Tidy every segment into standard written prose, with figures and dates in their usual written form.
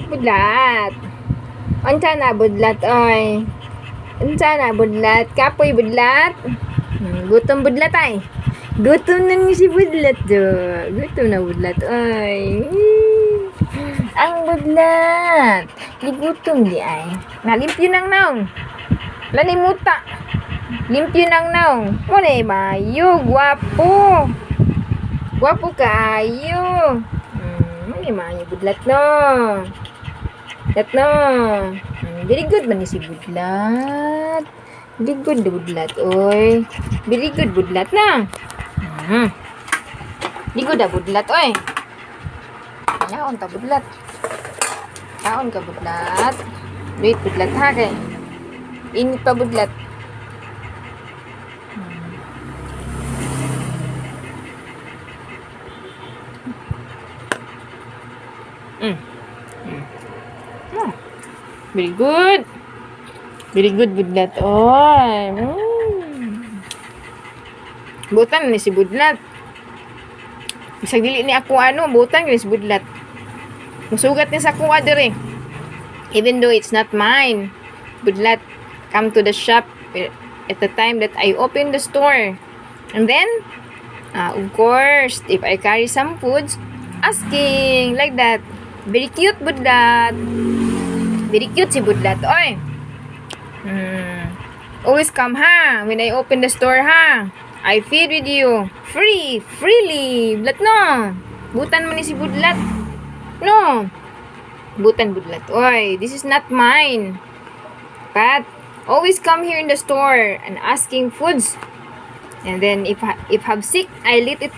Budlat. Unsa na, budlat, oy? Unsa na, budlat? Kapoy, budlat? Gutom, budlat, ay. Gutom na ni si budlat do. Gutom na budlat, oy. Ang budlat. Gigutom di ay. Nalimpyo nang naong. Lanimuta. Limpyo nang naong. Mo na mayo, gwapo. Gwapo kaayo. Mo na mayo budlat no. Budlat no. Very good man ni si budlat. Very good budlat, oy. Very good budlat na. Very good ah, budlat, oy. Yaon ta, budlat. Kaon ka, budlat. Wait, budlat ha kay. Init pa, budlat. Very good. Very good, budlat. Oy. Butan ni si budlat. Bisag dili ni ako ano, butan ni si budlat. Musugat ni sa kuha dire. Even though it's not mine. Budlat come to the shop at the time that I open the store. And then, of course, if I carry some foods, asking like that. Very cute, budlat. Very cute si budlat. Oy. Always come ha when I open the store ha. I feed with you. Free, freely. Budlat no. Butan man ni si budlat. No. Butan, budlat. Oy, this is not mine. But always come here in the store and asking foods. And then if have sick, I let it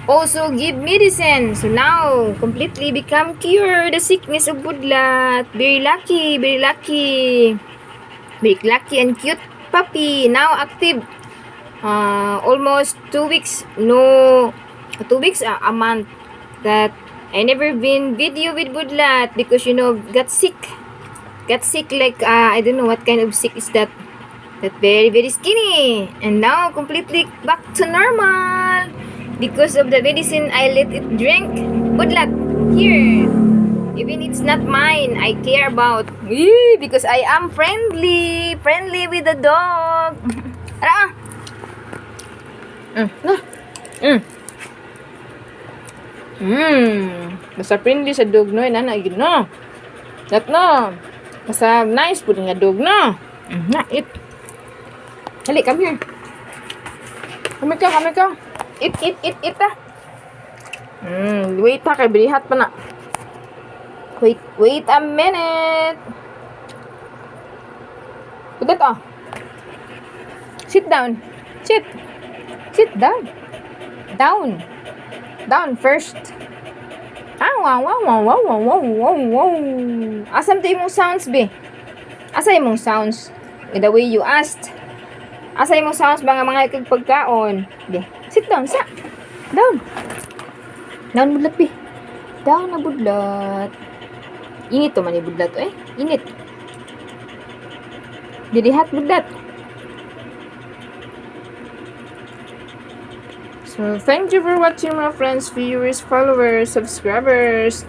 also give medicine. So now completely become cure the sickness of budlat. Very lucky, very lucky. Very lucky and cute puppy. Now active. Almost 2 weeks, no, 2 weeks, a month that I never been video with budlat because got sick. Got sick like I don't know what kind of sick is that. That very, very skinny. And now completely back to normal. Because of the medicine I let it drink. Budlat, here. Even it's not mine, I care about. Eee, because I am friendly. Friendly with the dog. Ara ah. Na. Basta friendly sa dog no, nana gid no. That no. Basta nice pud nga dog no. Na, eat. Dali, come here. Kami ka, kami ka. Eat, eat, eat, eat ah. Wait ha, kay berihat pa na. Wait, wait a minute. Put ah. Sit down. Sit. Sit down. Down. Down first. Ah, wow. Asam to imong sounds, be? Asa imong sounds? The way you asked. Asa imong sounds ba nga mga ikag pagkaon? Be, sit down, sa. Down. Down, budlat, be. Down na, budlat. Init to man ni budlat, eh. Init. Dilihat, budlat. So, thank you for watching, my friends, viewers, followers, subscribers.